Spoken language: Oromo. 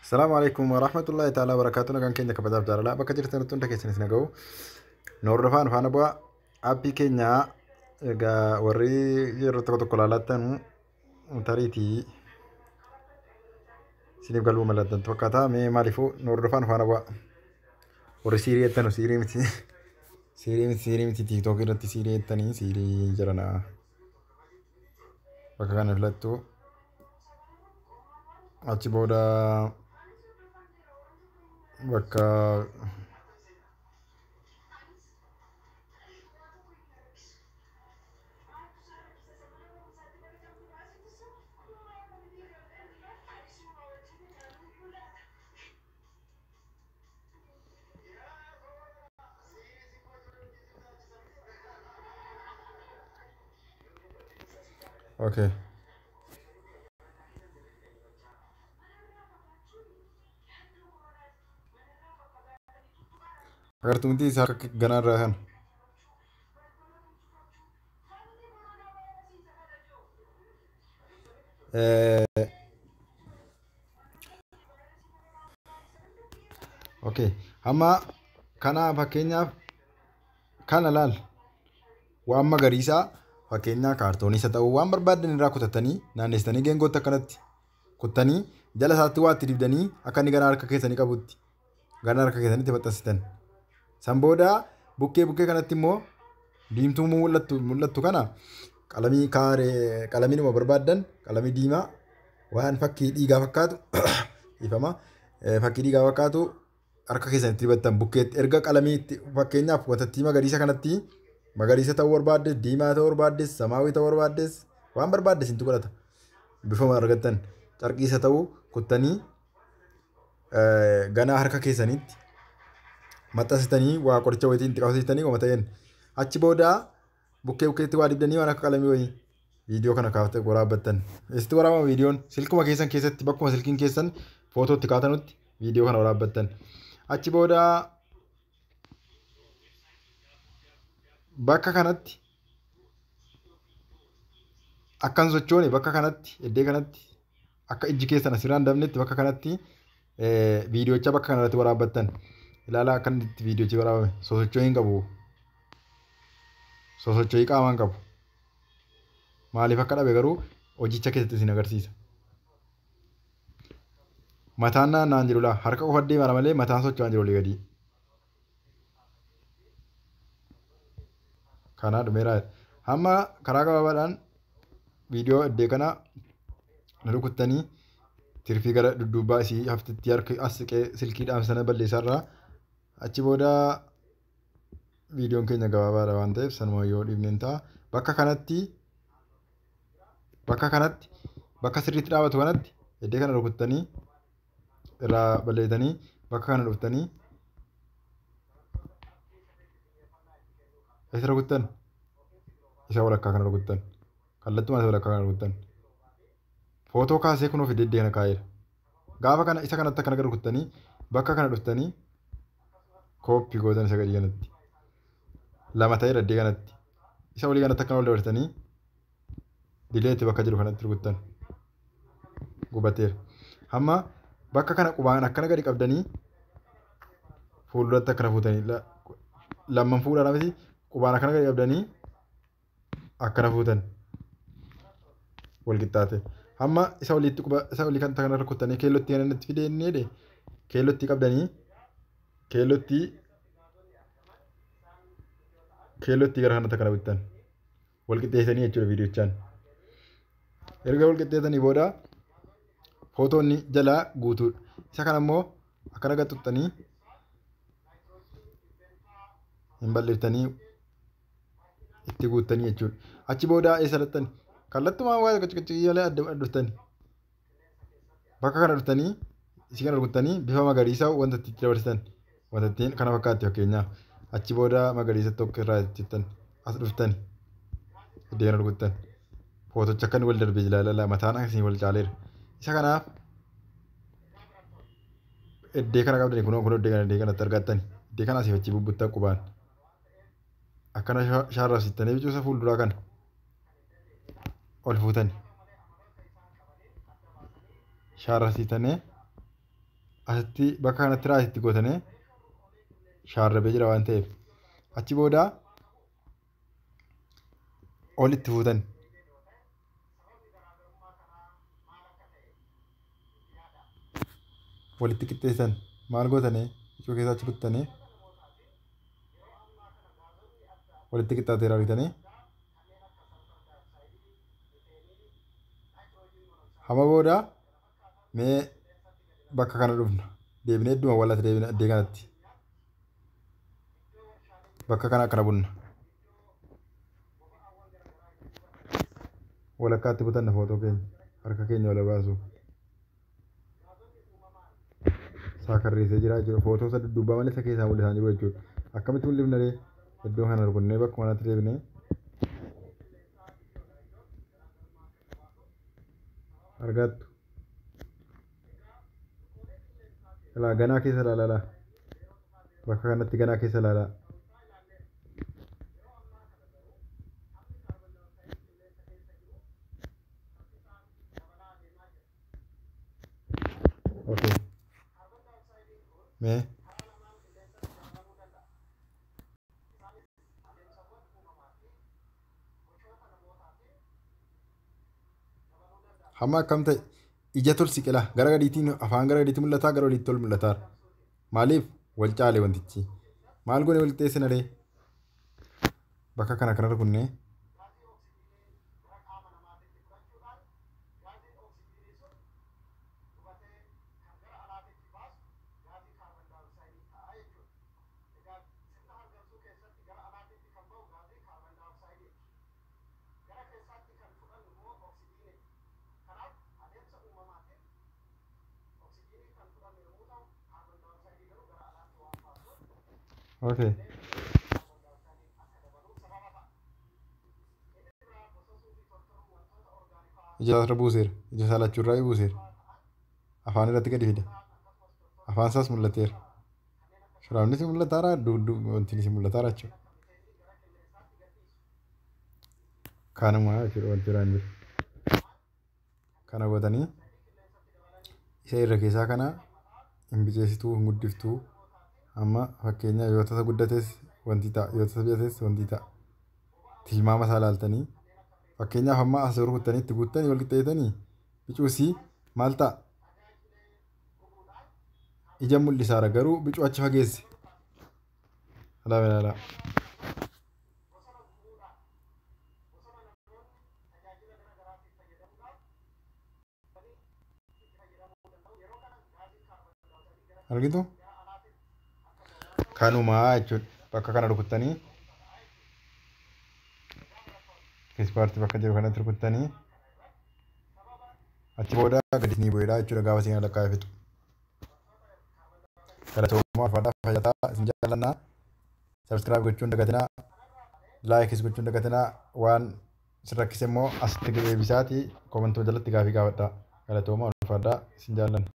Salaamu alaikum warahmatullahi ta'ala wabarakaatuh. Nagaan keenya kabajaaf jaalalaa bakka jirtanitti hunda keessanis na ga'u. Nu hordofaan faana bu'aa aappii keenyaa egaa warri yeroo tokko tokko ilaalattan tariitii isiniif galuu malattantu fakkaata. Mee maaliifuu nu hordofaan faana bu'aa. Warri siirii jettanu siirii miti. Siirii miti, siirii miti, TikTok irratti siirii jettanii siirii jedhana. Bakka kana filattu. Achi booda bakka okay. Agartuu miti isaa akka ganaa irraa kana. Okay. Amma kana fakkeenyaaf kana laal waan magariisaa fakkeenyaa kaartoonii isa ta'uu waan barbaaddan irraa kutatanii naannessitanii geengootti akkanatti kuttanii jala isaatti waa itti dibdanii akka inni gara harka keessanii qabutti gara harka keessanitti maxxansitan. San booda bukkee bukkee kanatti immoo diimtuu mul'attu kana qalamii kaaree qalamiinuma barbaaddan qalamii diimaa waan fakkii dhiigaa fakkaatu ifama fakkii dhiigaa fakkaatu harka keessanitti dibattan bukkeetti erga qalamii itti fakkeenyaaf watattii magariisa kanatti magariisa ta'uu barbaaddes diimaa ta'uu barbaaddes samaawii ta'uu barbaaddes waan barbaaddes intu godhata bifuma argattan carqiisa ta'uu kuttanii ganaa harka keessanitti maxxansitanii waa qoricha wayitiin itti qabsiistanii wama ta'een achi booda bukkee bukkeetti waa dibdanii waan akka qalamii wayii viidiyoo kana kaaftee waraabbattan. Eessatti waraabama viidiyoon? Silkuma keessan keessatti bakkuma silkiin keessan footoo itti kaatanutti viidiyoo kana waraabbattan. Achi booda bakka kanatti akkan sochoone bakka kanatti iddoo kanatti akka ijji keessan asirraan dabnetti bakka kanatti viidiyoocha bakka kanarratti waraabbattan. Ilaalaa akka inni itti viidiyoochi waraabame sosocho'ii hin qabu. Sosocho'ii qaamaa hin qabu. Maaliif akka dhabe garuu hojicha keessatti isin agarsiisa. Mataan naanna'aan jiru laa harka qofa deemaa malee mataan socho'aa jiru olii gadi. Kanaa dhumeera. Hamma karaa gabaabaadhaan viidiyoo iddoo kana na rukuttanii tirfii gara dudduubaa isii haftitti harki as siqee silkii dhaamsana balleessarraa achi booda viidiyoon keenya gabaabaadha waan ta'eef sanuma yoo dhiifne ta'a. Bakka kanatti bakka sirriitti dhaabatu kanatti iddoo kana rukuttanii irraa balleessanii bakka kana dhuftanii eessa rukuttan isa walakkaa kana rukuttan kallattumaan isa walakkaa kana rukuttan footoo kaasee kunoo fidee iddoo kana kaa'eera. Gaafa kana isa kanatti akkana rukuttanii bakka kana dhuftanii kooppii gootan isa gadii kanatti lama ta'eera iddoo kanatti isa olii kanatti akkana ol dabarsitanii dileetti bakka jiru kanatti rukuttan gubateera. Hamma bakka kana qubaan akkana gadi qabdanii fuulduratti akkana fuutanii lamman fuudhaa miti qubaan akkana gadi qabdanii akkana fuutan wal qixxaate. Hamma isa oliitti quba isa olii kan kana rukuttanii keellootti kanatti fideennee keellootti qabdanii keellootti gara kanatti akkana bittan wal qixxeessanii jechuudha viidiyochaan. Erga wal qixxeessanii booda footoonni jalaa guutuudha. Isa kana immoo akkana gad xuxxanii hin balleessanii itti guuttanii jechuudha. Achi booda eessa dhattani? Kallattumaan waa qaccaqaccii malee adda dhuftani. Bakka kana dhuftanii isii kana rukuttanii bifa magariisaa wanta itti dabarsitan. Wanta ittiin kana fakkaatti fakkeenyaaf. Achi booda magariisa tokko irraa itti as dhuftani. Iddoo kana rukuttan. Footocha akkan wal darbee jira mataan akkasii wal caaleera. Isa kanaaf iddoo kana qabdanii kunoo kunoo iddoo kanatti argattani. Iddoo kana asii achi bubbuttaa qubaan. Akkana shaarrabsittanii bicuusa fuulduraa kana ol fuutani. Shaarrabsittanii Asitti bakka kanatti raayititti gootanii shaarrabee jira waan ta'eef. Achi booda olitti fuutan. Walitti qixxeessan maal gootanii icuu keessaa achi kuttanii walitti qixxaateera argitanii. Hamma booda mee bakka kana dhufna deebinee idduma walatti deebinee addee kanatti bakka kana akkana bunna walakkaatti butanna footoo keenya harka keenya wal baasu saakarreessee jira jechuudha. Footoo isa dudduubaa malee isa keessaa mul'isaa jiru jechuudha. Akkamitti mul'ifna ree? Iddoo kana rukunnee bakkuma kanatti deebinee argattu. Ilaa ganaa keessa ilaalaa. Bakka kanatti ganaa keessa ilaalaa. Okay. Mee hamma akkam ta'e ija tolsi qila gara gadiitiin afaan gara gadiitti mul'ataa gara oliitti ol mul'ataa maaliif wal caale wantichi maal goone wal qixxeessina ree bakka kana kana rukunnee Okay. Ija irra buuseera. Ija isaa lachuu irraa buuseera. Afaan irratti gadi fida. Afaan isaas mul'ateera. Shuraafnis mul'ataara wanti si mul'ataara jechuudha. Kanuma jechuudha wanti biraan jiru. Kana gootanii isa irra keessaa kana hin bicheessituu hin guddiftuu. Amma fakkeenyaaf yoo tasa guddates wanti ta'a yoo tasa bi'ates wanti ta'a. Tilmaama isaa ilaaltanii fakkeenyaaf amma as rukuttanii itti guuttanii wal qixxeessanii bicuusii maal ta'a? Ija mul'isaara garuu bicuu achi fageesse. Alaa ilaalaa. Argitu? Kanumaa jechuudha. Bakka kana rukuttanii ispaartii bakka jiru kanatti rukuttanii achi booda gadi ni bu'eedha jechuudha gaafa isin lakkaa'ee fixu. Galatoomaa ulfaadhaa fayyataa isin jaallannaa. Subscribe gochuun dagatinaa. Likeis gochuun dagatinaa. Waan isin rakkise immoo asitti deebisaatii koomentii jalatti gaafii gaafadhaa. Galatoomaa ulfaadhaa isin jaallanna.